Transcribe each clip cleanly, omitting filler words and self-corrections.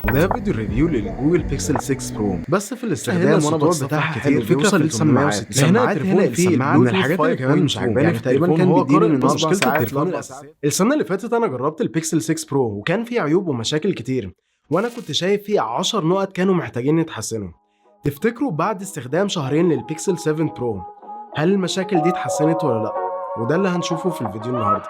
وده فيديو review لل Google Pixel 6 Pro. بس في الاستخدام هنا وانا السطوع بتصفح بتاعها كتير حلو، الفكرة بيوصل في ل السماعات. 860. هنا السماعات التليفون هنا فيه السماعة من من الحاجات اللي كمان مش 5.2. عجباني يعني في التليفون التليفون هو هو قارئ قارئ البصمة. مشكلة مشكلة التليفون التليفون الأساسية. الأساسية السنة اللي فاتت انا جربت البيكسل 6 Pro وكان فيه عيوب ومشاكل كتير، وانا كنت شايف فيه 10 نقط كانوا محتاجين يتحسنوا. تفتكروا بعد استخدام شهرين للبيكسل 7 Pro هل المشاكل دي اتحسنت ولا لا؟ وده اللي هنشوفه في الفيديو النهارده.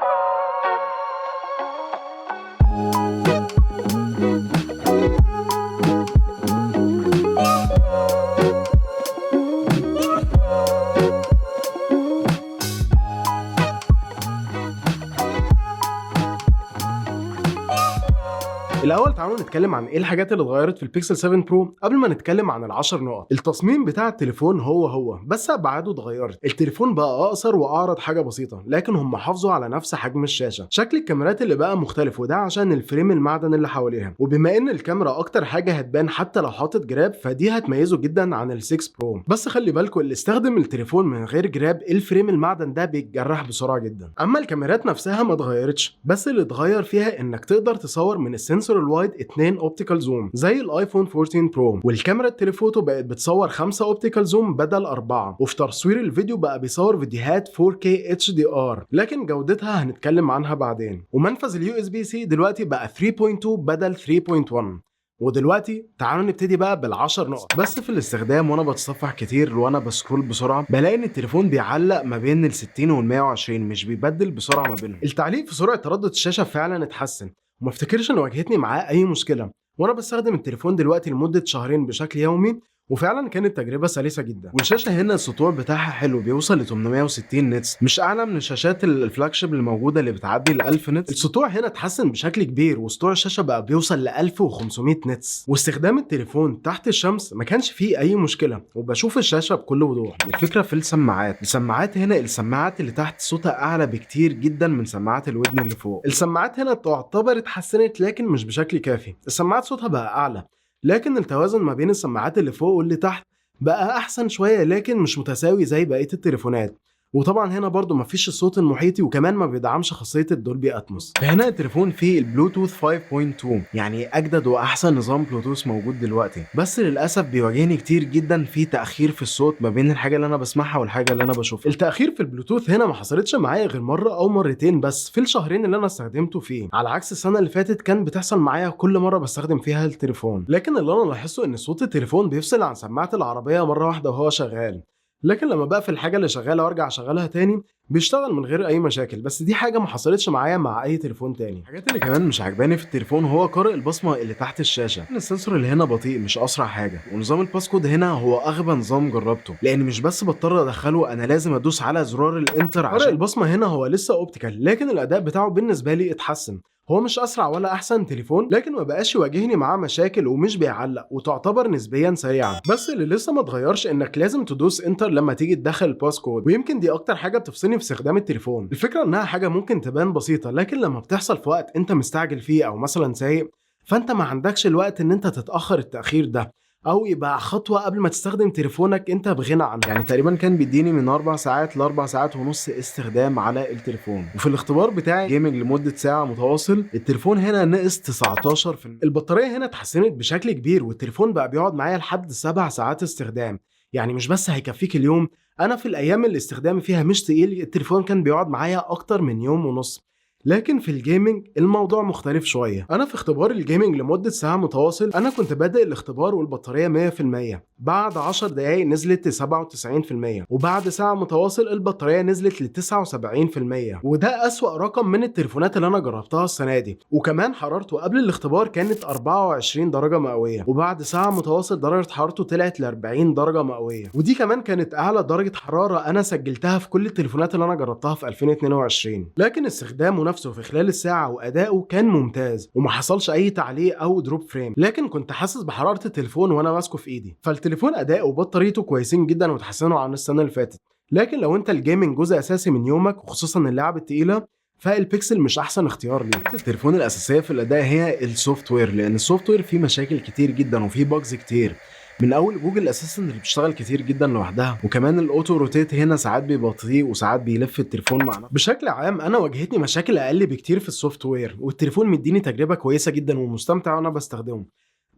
الاول تعالوا نتكلم عن ايه الحاجات اللي اتغيرت في البيكسل 7 Pro قبل ما نتكلم عن العشر نقط. التصميم بتاع التليفون هو هو، بس ابعاده اتغيرت. التليفون بقى اقصر واعرض حاجة بسيطة، لكن هم حافظوا على نفس حجم الشاشة. شكل الكاميرات اللي بقى مختلف، وده عشان ال frame المعدن اللي حواليها. وبما ان الكاميرا اكتر حاجة هتبان حتى لو حاطط جراب، فدي هتميزه جدا عن ال 6 Pro. بس خلي بالكم، اللي استخدم التليفون من غير جراب ال frame المعدن ده بيتجرح بسرعة جدا. اما الكاميرات نفسها ما اتغيرتش، بس اللي اتغير فيها انك تقدر تصور من ال sensor ال wide 2 optical zoom زي ال iPhone 14 Pro، والكاميرا ال telephoto بقت بتصور 5 optical zoom بدل 4، وفي تصوير الفيديو بقى بيصور فيديوهات 4K HDR، لكن جودتها هنتكلم عنها بعدين. ومنفذ ال USB-C دلوقتي بقى 3.2 بدل 3.1. ودلوقتي تعالوا نبتدي بقى بالعشر نقط. بس في الاستخدام وانا بتصفح كتير وانا ب scroll بسرعة، بلاقي ان التليفون بيعلق ما بين ال 60 وال 120، مش بيبدل بسرعة ما بينهم. التعليق في سرعة تردد الشاشة فعلا اتحسن، وما افتكرش ان واجهتني معاه اي مشكلة، وانا بستخدم التليفون دلوقتي لمدة شهرين بشكل يومي، وفعلا كانت تجربه سلسه جدا. والشاشه هنا السطوع بتاعها حلو، بيوصل ل 860 nits، مش اعلى من الشاشات ال flagship اللي موجودة اللي بتعدي ال 1000 nits. السطوع هنا اتحسن بشكل كبير، وسطوع الشاشة بقى بيوصل ل 1500 nits. واستخدام التليفون تحت الشمس ما كانش فيه اي مشكلة، وبشوف الشاشة بكل وضوح. الفكرة في السماعات، السماعات هنا السماعات اللي تحت صوتها اعلى بكتير جدا من سماعات الودن اللي فوق. السماعات هنا تعتبر اتحسنت لكن مش بشكل كافي. السماعات صوتها بقى اعلى، لكن التوازن ما بين السماعات اللي فوق واللي تحت بقى احسن شوية، لكن مش متساوي زي بقية التليفونات. وطبعا هنا برضو مفيش الصوت المحيطي، وكمان ما بيدعمش خاصية ال Dolby Atmos. فهنا التليفون فيه البلوتوث 5.2، يعني اجدد واحسن نظام بلوتوث موجود دلوقتي، بس للاسف بيواجهني كتير جدا في تاخير في الصوت ما بين الحاجة اللي انا بسمعها والحاجة اللي انا بشوفها. التاخير في البلوتوث هنا ما حصلتش معايا غير مرة او مرتين بس في الشهرين اللي انا استخدمته فيه، على عكس السنة اللي فاتت كان بتحصل معايا كل مرة بستخدم فيها التليفون. لكن اللي انا لاحظته ان صوت التليفون بيفصل عن سماعه العربية مرة واحدة وهو شغال، لكن لما بقفل الحاجة اللي شغالة وارجع اشغلها تاني بيشتغل من غير اي مشاكل. بس دي حاجة ما حصلتش معايا مع اي تليفون تاني. الحاجات اللي كمان مش عجباني في التليفون هو قارئ البصمة اللي تحت الشاشة. ال sensor اللي هنا بطيء، مش اسرع حاجة، ونظام ال passcode هنا هو اغبى نظام جربته، لان مش بس بضطر ادخله، انا لازم ادوس على زرار ال enter عشان. قارئ البصمة هنا هو لسه optical، لكن الاداء بتاعه بالنسبة لي اتحسن. هو مش اسرع ولا احسن تليفون، لكن ما بقاش يواجهني معاه مشاكل ومش بيعلق، وتعتبر نسبيا سريعة. بس اللي لسه ما اتغيرش انك لازم تدوس enter لما تيجي تدخل ال passcode، ويمكن دي اكتر حاجة بتفصلني في استخدام التليفون. الفكرة انها حاجة ممكن تبان بسيطة، لكن لما بتحصل في وقت انت مستعجل فيه او مثلا سايق، فانت ما عندكش الوقت ان انت تتاخر التاخير ده، او يبقى خطوة قبل ما تستخدم تليفونك انت بغنى عنها. يعني تقريبا كان بيديني من 4 ساعات ل 4 ساعات ونص استخدام على التليفون. وفي الاختبار بتاعي gaming لمدة ساعة متواصل، التليفون هنا نقص 19%. البطارية هنا اتحسنت بشكل كبير، والتليفون بقى بيقعد معايا لحد 7 ساعات استخدام، يعني مش بس هيكفيك اليوم. انا في الايام اللي استخدامي فيها مش تقيل التليفون كان بيقعد معايا اكتر من يوم ونص. لكن في ال gaming الموضوع مختلف شوية. انا في اختبار ال gaming لمدة ساعة متواصل، انا كنت بادئ الاختبار والبطاريه 100%، بعد 10 دقايق نزلت ل 97%، وبعد ساعة متواصل البطارية نزلت ل 79%، وده اسوأ رقم من التليفونات اللي انا جربتها السنة دي. وكمان حرارته قبل الاختبار كانت 24 درجه مئوية، وبعد ساعة متواصل درجه حرارته طلعت ل 40 درجه مئوية، ودي كمان كانت اعلى درجه حرارة انا سجلتها في كل التليفونات اللي انا جربتها في 2022. لكن استخدامه نفسه في خلال الساعة وأداؤه كان ممتاز، وما حصلش أي تعليق أو drop frame، لكن كنت حاسس بحرارة التليفون وأنا ماسكه في إيدي. فالتليفون أداؤه وبطاريته كويسين جدا وتحسنوا عن السنة اللي فاتت، لكن لو أنت ال gaming جزء أساسي من يومك وخصوصا اللعب التقيلة، فالبيكسل مش أحسن اختيار ليك. التليفون الأساسية في الأداء هي ال software، لأن ال software فيه مشاكل كتير جدا وفيه bugs كتير. من اول Google Assistant اللي بتشتغل كتير جدا لوحدها، وكمان ال auto rotate هنا ساعات بيبقى بطيء وساعات بيلف التليفون مع نفسه. بشكل عام انا واجهتني مشاكل اقل بكتير في ال software، والتليفون مديني تجربه كويسة جدا ومستمتع وانا بستخدمه.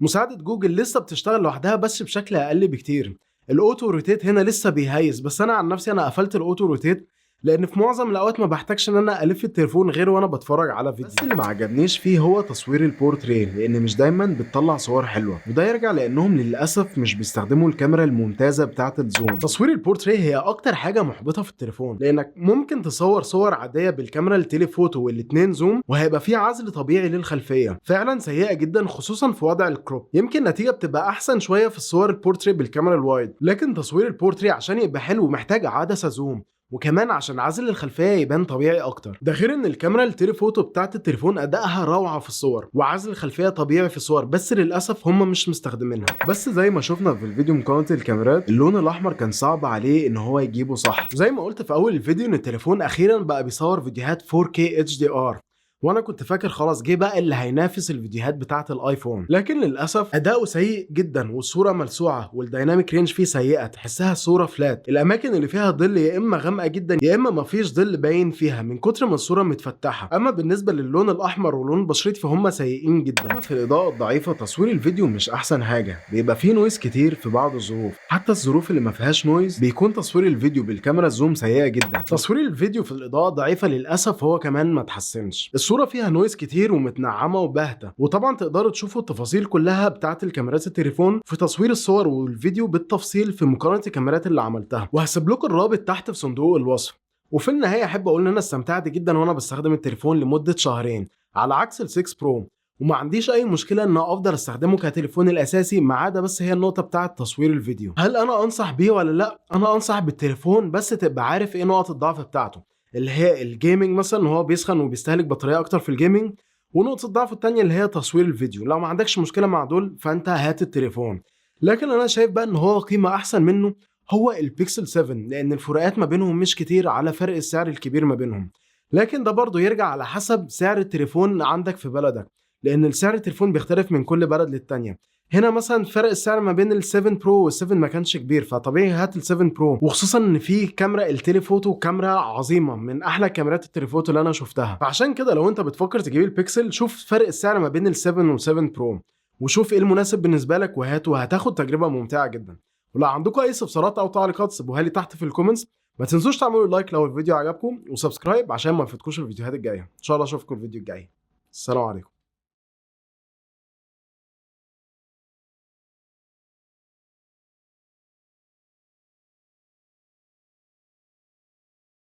مساعدة جوجل لسه بتشتغل لوحدها بس بشكل اقل بكتير. ال auto rotate هنا لسه بيهيس، بس انا عن نفسي انا قفلت ال auto rotate لان في معظم الاوقات ما بحتاجش ان انا الف التليفون غير وانا بتفرج على فيديو. بس اللي ما عجبنيش فيه هو تصوير البورتريه، لان مش دايما بتطلع صور حلوه، وده يرجع لانهم للاسف مش بيستخدموا الكاميرا الممتازه بتاعه ال zoom. تصوير البورتريه هي اكتر حاجه محبطه في التليفون، لانك ممكن تصور صور عاديه بالكاميرا ال telephoto والاتنين zoom وهيبقى فيه عزل طبيعي للخلفيه. فعلا سيئه جدا خصوصا في وضع ال crop. يمكن النتيجه بتبقى احسن شويه في الصور البورتريه بالكاميرا ال wide، لكن تصوير البورتريه عشان يبقى حلو محتاج عدسه zoom، وكمان عشان عزل الخلفيه يبان طبيعي اكتر. ده غير ان الكاميرا ال telephoto بتاعت التليفون ادائها روعه في الصور وعزل الخلفيه طبيعي في الصور، بس للاسف هم مش مستخدمينها. بس زي ما شفنا في الفيديو مقارنه الكاميرات، اللون الاحمر كان صعب عليه ان هو يجيبه صح. زي ما قلت في اول الفيديو ان التليفون اخيرا بقى بيصور فيديوهات 4K HDR، وانا كنت فاكر خلاص جه بقى اللي هينافس الفيديوهات بتاعه الايفون، لكن للاسف اداؤه سيء جدا والصوره ملسوعه وال dynamic range فيه سيئه، تحسها صوره flat. الاماكن اللي فيها ظل يا اما غامقه جدا يا اما مفيش ظل باين فيها من كتر ما الصوره متفتحه. اما بالنسبه للون الاحمر ولون بشرتي فهم سيئين جدا. في الاضاءه الضعيفه تصوير الفيديو مش احسن حاجه، بيبقى فيه noise كتير في بعض الظروف. حتى الظروف اللي ما فيهاش noise بيكون تصوير الفيديو بالكاميرا ال zoom سيئه جدا. تصوير الفيديو في الاضاءه الضعيفه للاسف هو كمان ما تحسنش. الصوره فيها noise كتير ومتنعمه وباهته، وطبعا تقدروا تشوفوا التفاصيل كلها بتاعه الكاميرات التليفون في تصوير الصور والفيديو بالتفصيل في مقارنه الكاميرات اللي عملتها، وهسيب لكم الرابط تحت في صندوق الوصف. وفي النهايه احب اقول ان انا استمتعت جدا وانا بستخدم التليفون لمده شهرين على عكس ال 6 Pro، وما عنديش اي مشكله ان افضل استخدمه كتليفون الاساسي، ما عدا بس هي النقطه بتاعه تصوير الفيديو. هل انا انصح بيه ولا لا؟ انا انصح بالتليفون، بس تبقى عارف ايه نقط الضعف بتاعته، اللي هي ال gaming مثلا هو بيسخن وبيستهلك بطاريه اكتر في ال gaming، ونقطه الضعف التانية اللي هي تصوير الفيديو. لو ما عندكش مشكله مع دول فانت هات التليفون، لكن انا شايف بقى ان هو قيمه احسن منه هو البيكسل 7، لان الفروقات ما بينهم مش كتير على فرق السعر الكبير ما بينهم. لكن ده برضه يرجع على حسب سعر التليفون عندك في بلدك، لان السعر التليفون بيختلف من كل بلد للتانية. هنا مثلا فرق السعر ما بين ال 7 Pro وال 7 ما كانش كبير، فطبيعي هات ال 7 Pro، وخصوصا ان في كاميرا ال telephoto كاميرا عظيمه من احلى كاميرات ال telephoto اللي انا شفتها. فعشان كده لو انت بتفكر تجيب البيكسل شوف فرق السعر ما بين ال 7 وال 7 Pro، وشوف ايه المناسب بالنسبه لك وهاته، وهتاخد تجربه ممتعه جدا. ولو عندكم اي استفسارات او تعليقات سيبوها لي تحت في ال comments. ما تنسوش تعملوا like لو الفيديو عجبكم و subscribe عشان ما يفوتكوش الفيديوهات الجايه. ان شاء الله اشوفكم الفيديو الجاي. السلام عليكم.